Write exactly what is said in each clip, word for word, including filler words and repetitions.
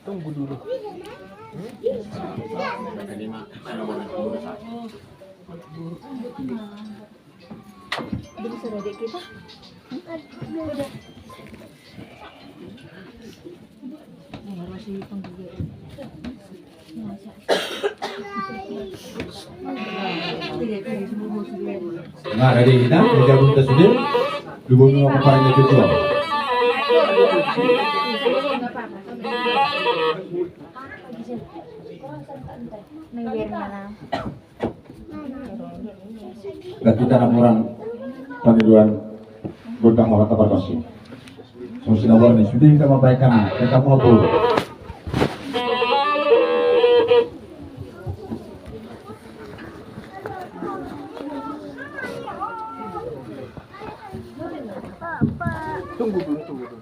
Tunggu dulu. Nah, dari kita, dari kita sudah, dua puluh lima kemarin itu tuh. Berarti tanah murang pangidoan gondang orang tabar kasih. So, sinabar ni, sudah kita mabaikan, kita mau tuh. Tunggu dulu, tunggu dulu.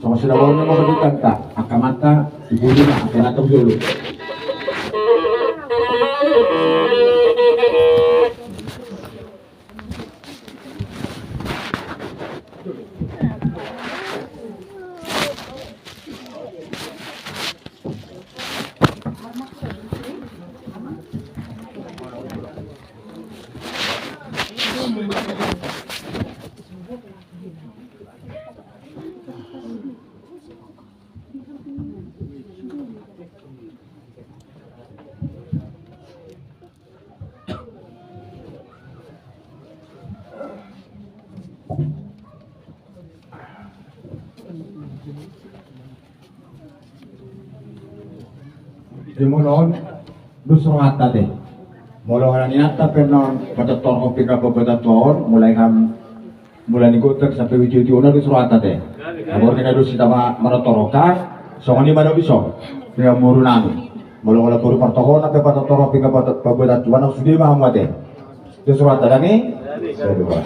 Songon sinabar ni mangkatita, angka amanta, ibotona, angka inanta jolo. Di molo on, dus rohanta te. Molo holan inanta pe non, patortorhon pinggan pambuatan tua on, mulai ham, mulai ni gondang sampe uju-uju on, dus rohanta te. Amor ni na dus hita ma-, manortor on, songon i ma na dison. Pinggan boru nami. Molo holan boru partohonan pe patortorhon pinggan pambuatan tua on, sude ma hamu ate. Dus rohanta dang i. Sude ma.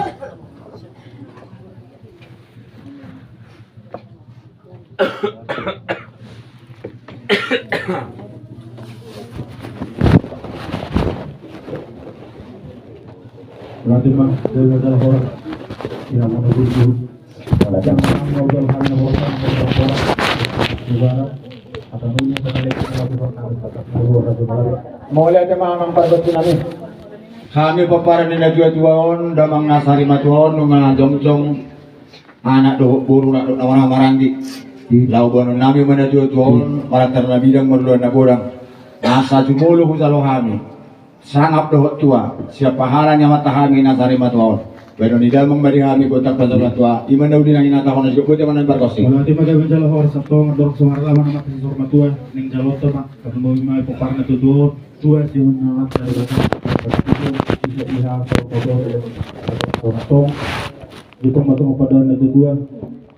Berarti, Bang, dari segala orang tidak mau nunggu. Kalau jangan mau jual hanya orang, orang, orang. Ibarat, atau nunggu, kita lihat, kita lakukan, kita lakukan, kita lakukan. Mauliate ma amang pargonsi nami. Hami pomparan ni na tua-tua on, damang na sarimatua on, nunga jongjong. Anak dohot boru na dohot na maranggi. Laho boanon nami ma na tua-tua on, marantara na bidang marulaon na godang. Asa jumolo hujalo hami. Sangap dohot tua, sian pahala ni amanta hami na sarimatua on. Baenon ni damang ma di hami gondang pasahat tua, i ma na uli nami na tahonon, botima nami pargonsi. Mauliate ma gabe manjalo horas antong, dorong sumarlama nama sisur matua, ning jalo tama, patumbawi ma pomparan na tua-tua on, tua sian na lampa di bata. Bisa iha, so, so, so, so, so, Di tongtong padoan na tutua,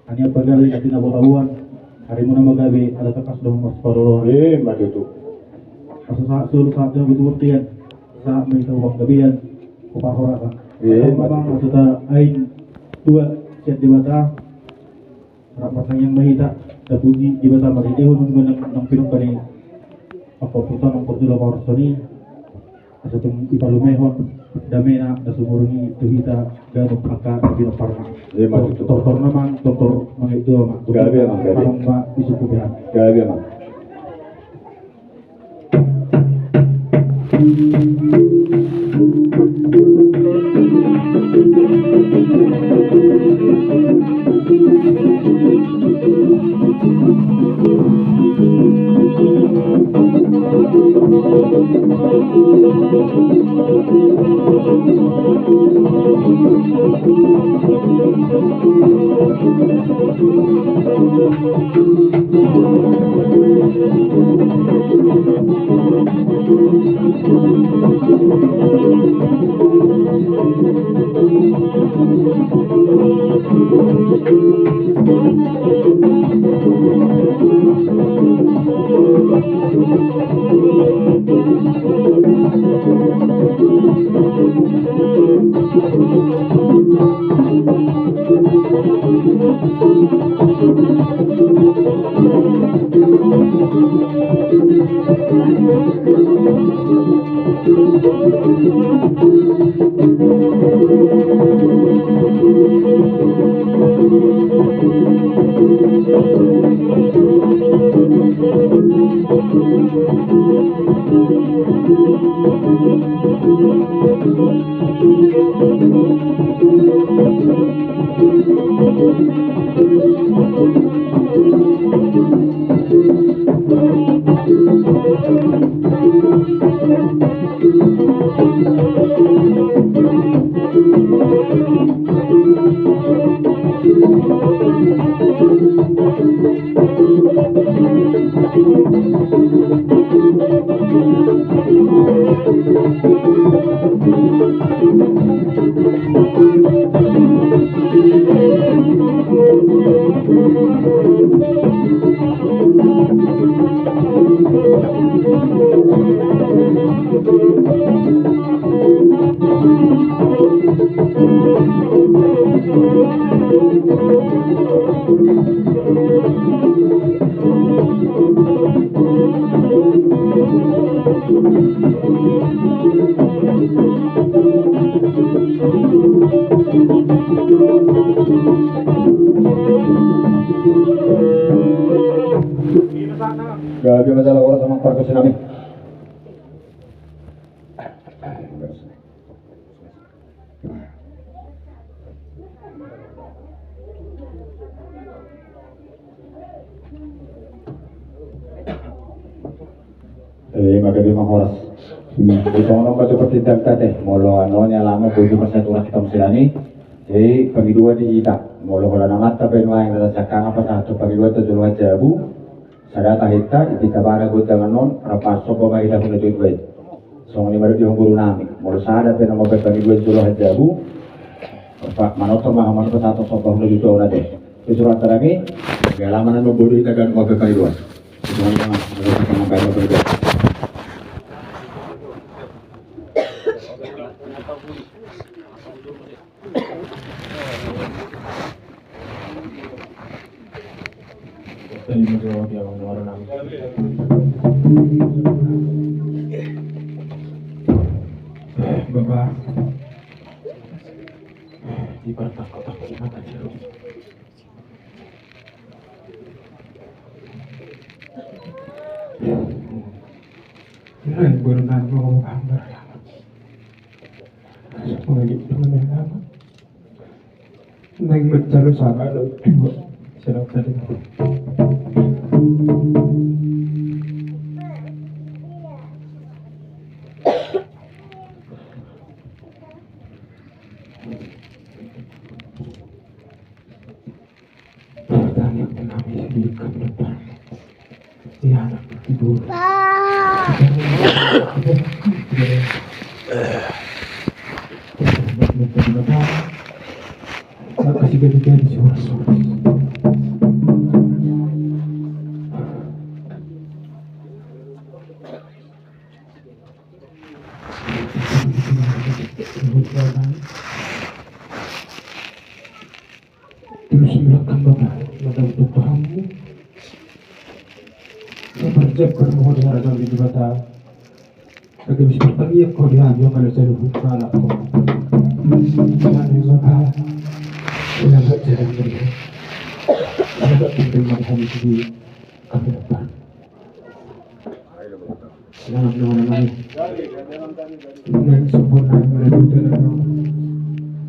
ania pagabe na pinabotaboan, arimuna ma gabe ala tangkas dohot marsiparoroan. Ima tutu. Asa sahat solu sahat jolo tu bortian, sahat ma hita tu panggabean, tu parhorasan. Ima tutu. Asa tabaen tua sian Debata, rap martangiang ma hita, tapuji Debata marhitehon nang, nang pinungka ni pangkorhon, nang parjolo parhorasan i. Asa tung dipalumehon damena na sumurung i tu hita ganup angka na pinomparna. Ima tutu. Tortor na amang, tortor mangihut tua ma. Gabe amang, gabe. Amang ma isuk tu behan. Gabe amang. Gabe ma jala horas amang pargonsi nami. Eh, ima gabe ma horas. Di songon on ma jo partingkian ta ate, molo anu ni alaman boi ma satu rakyat kamu silani. Jadi pangidoan di hita, molo holan amanta pe nuaeng rasa siangkangan pasahat tu pangidoan ta jolo hajabu. Sada tahinta, di hita bara gondang annon, rap marsomba ma hita huna jolo i. Songon i ma dohot di hamu boru nami, molo sada pe na mambaen pangidoan jolo hajabu, rap manortor ma hamu pasahathon somba huna jolo on ate. Di surat tarang i, di alaman annon boi do hita ganup mambaen pangidoan. Di surat tarang i, di alaman annon boi do hita ganup mambaen pangidoan. Bapa, di partakko-takko mata jeruk. Kira yang baru nanya mau gambar. Lagi dengan yang lama. Neng mencari sana ada dua. Sedang tadi. Pertanyaan kami di depan. Iya, anak itu. Maka si gadis-gadis suara-suara. Terus melakukan Bapa, maka untuk pahammu. Saya berjak bermohon di hadapan Debata. Agar bisa bertanya kau di hadapan Bapa, saya lupa lah kau. Tuhan yang Bapa, saya tak jalan melihat. Saya tak menerima hal itu di kami depan. Selamat malam, Mami. Dengan sempurna yang ada di dalam.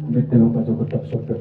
Beda apa tu kotak sopir.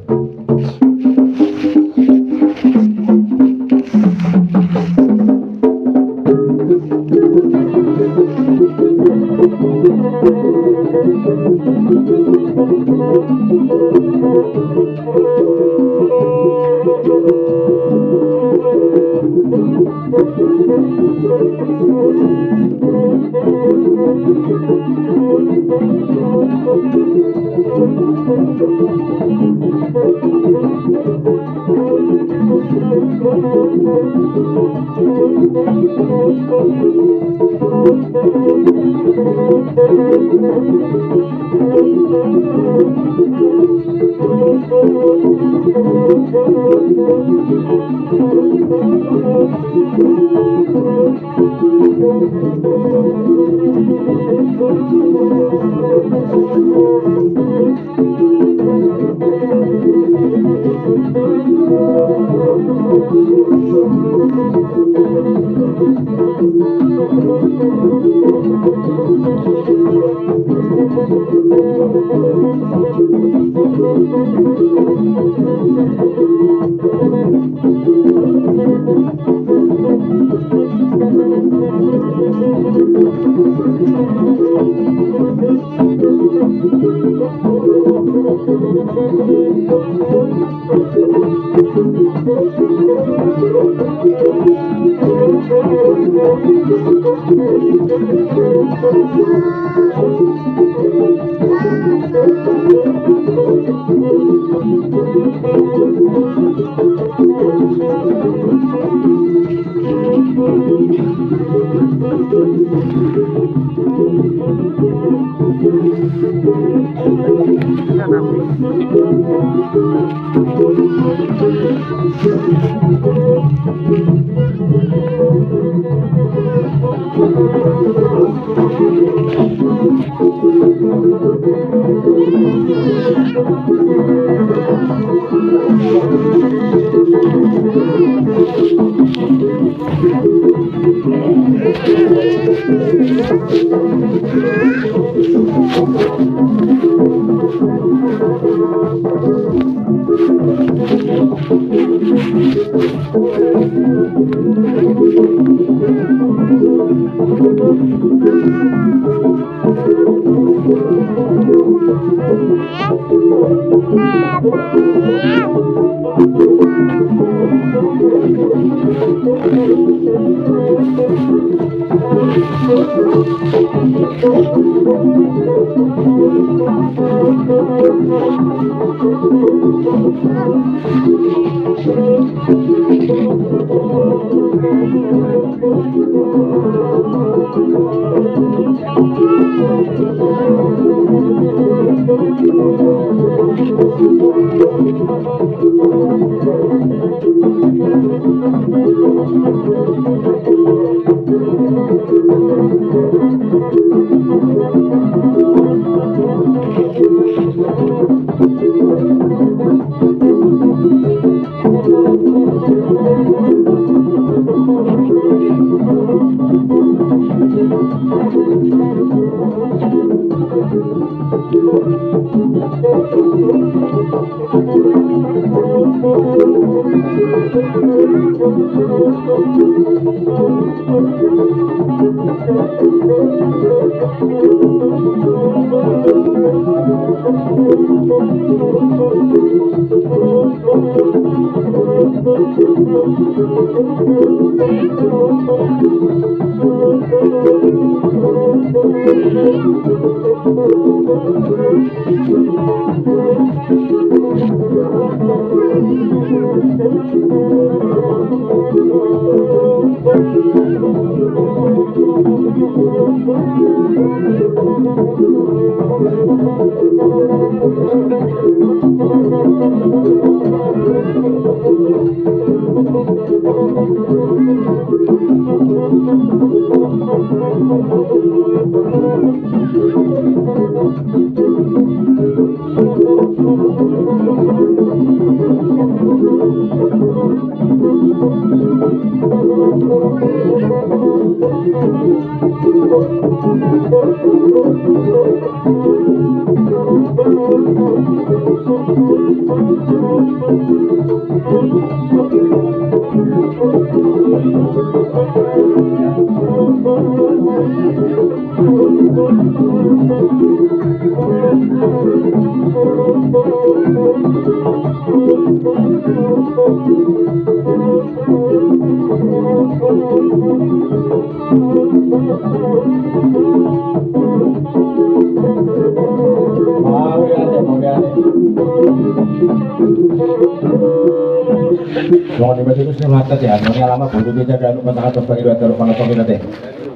Songon i ma tutu, songon i ma tutu, songon i ma tutu. Jadi, pasahat ma tu hamu, songon i ma tutu, songon i ma tutu.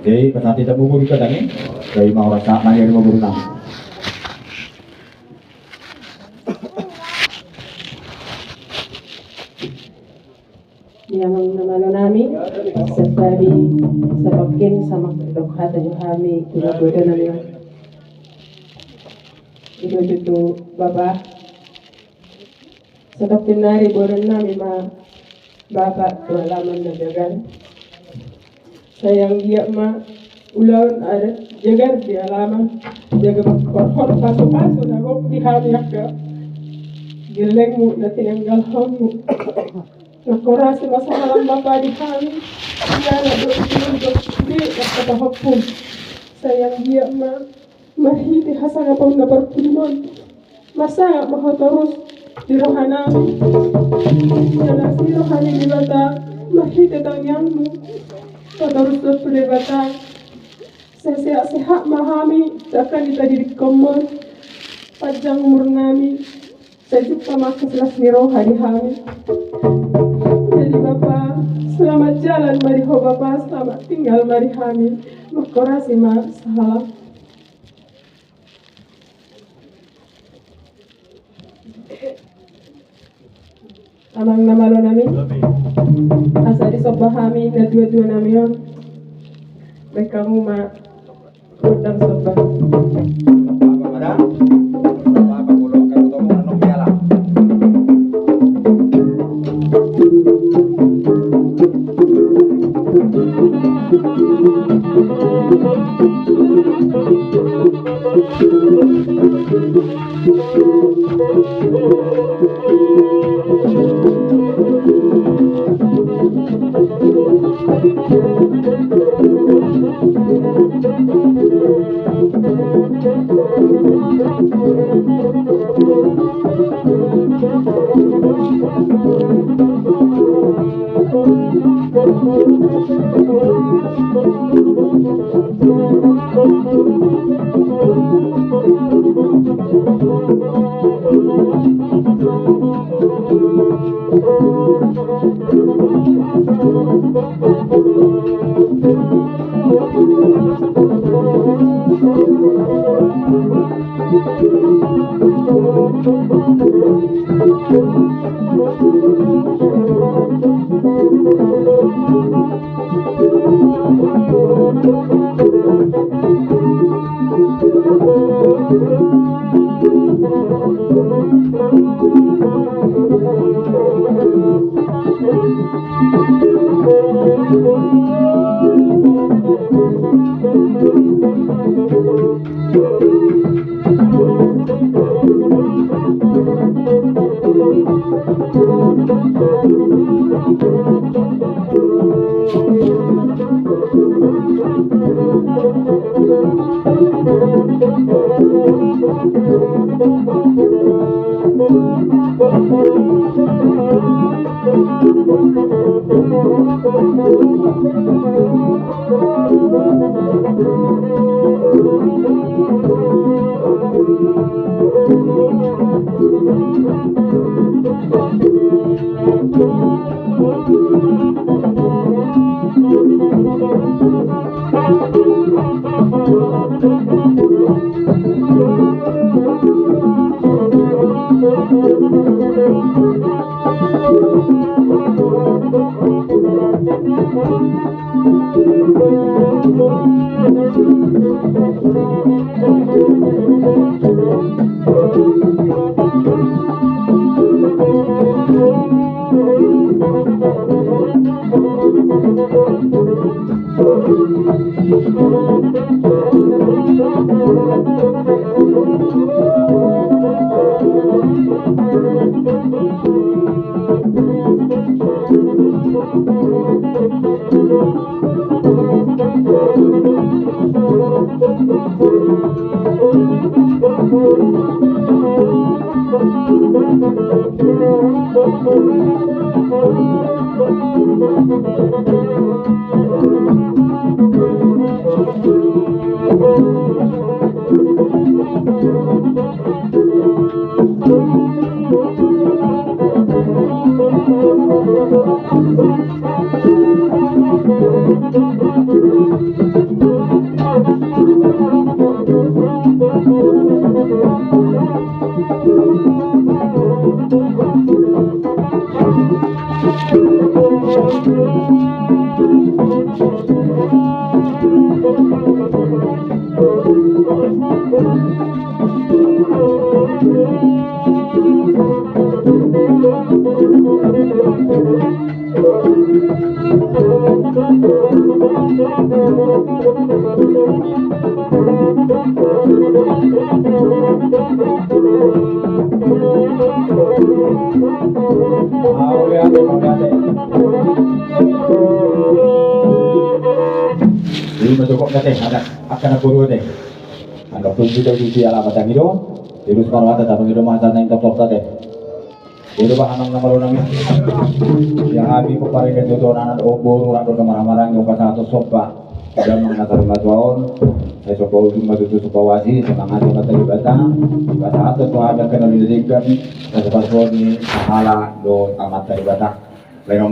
Jadi, pasahat hita ma boru nami. Jadi, ma horas, sahat ma di boru nami. Di amang na malo nami, serta di satongkin, sama dok hata jo hami, di boru nami. Di boru tu bapa. Satongkin nari boru nami ma bapa tu alaman na jagar. Sai anggiat ma ulaon adat jagar di alaman, jagar ma pasu-pasu na gok di hami angka gellengmu na tinanggalhonmu. Nunga horas ma sahalam Bapa di hami, di Anak dohot di Tondi Porbadia, nunga tapahophop. Sai anggiat ma marhite hasangapon na parpudimon, marsangap ma Ho torus di rohanami. Jala di roha ni Debata, marhite tangiangmu, patorus dohot tu Debata. Sai sehat-sehat ma hami, dangka ni tadidingkonmon, panjang umurnami, sai jumpa ma las ni roha di hami. Jadi Bapa, selamat jalan ma di Ho Bapa, selamat tinggal ma di hami. Nunga horas ma sahalam. Amang na malo nami, asa disomba hami na dua-dua nami on. Baen hamu ma gondang somba. Mauliate, mauliate. Ima jokok na te, anak, angka na boru te. Angka pun kita di alamat yang itu. Terus kalau ada tamu itu masa yang kotor tadi. Jadi bahan yang nama lo nami. Ya, hami ko paringan jojo anak, o boru, rado na marhamaranggi, o pasahaton somba. Damang na tarima tuaon, sai somba ujung ma tutu somba wasi, sai mangati ma Debata, dipasahat tu hami angka na nidenggan, sai pasahat ni sahala dohot Amanta Debata. Lain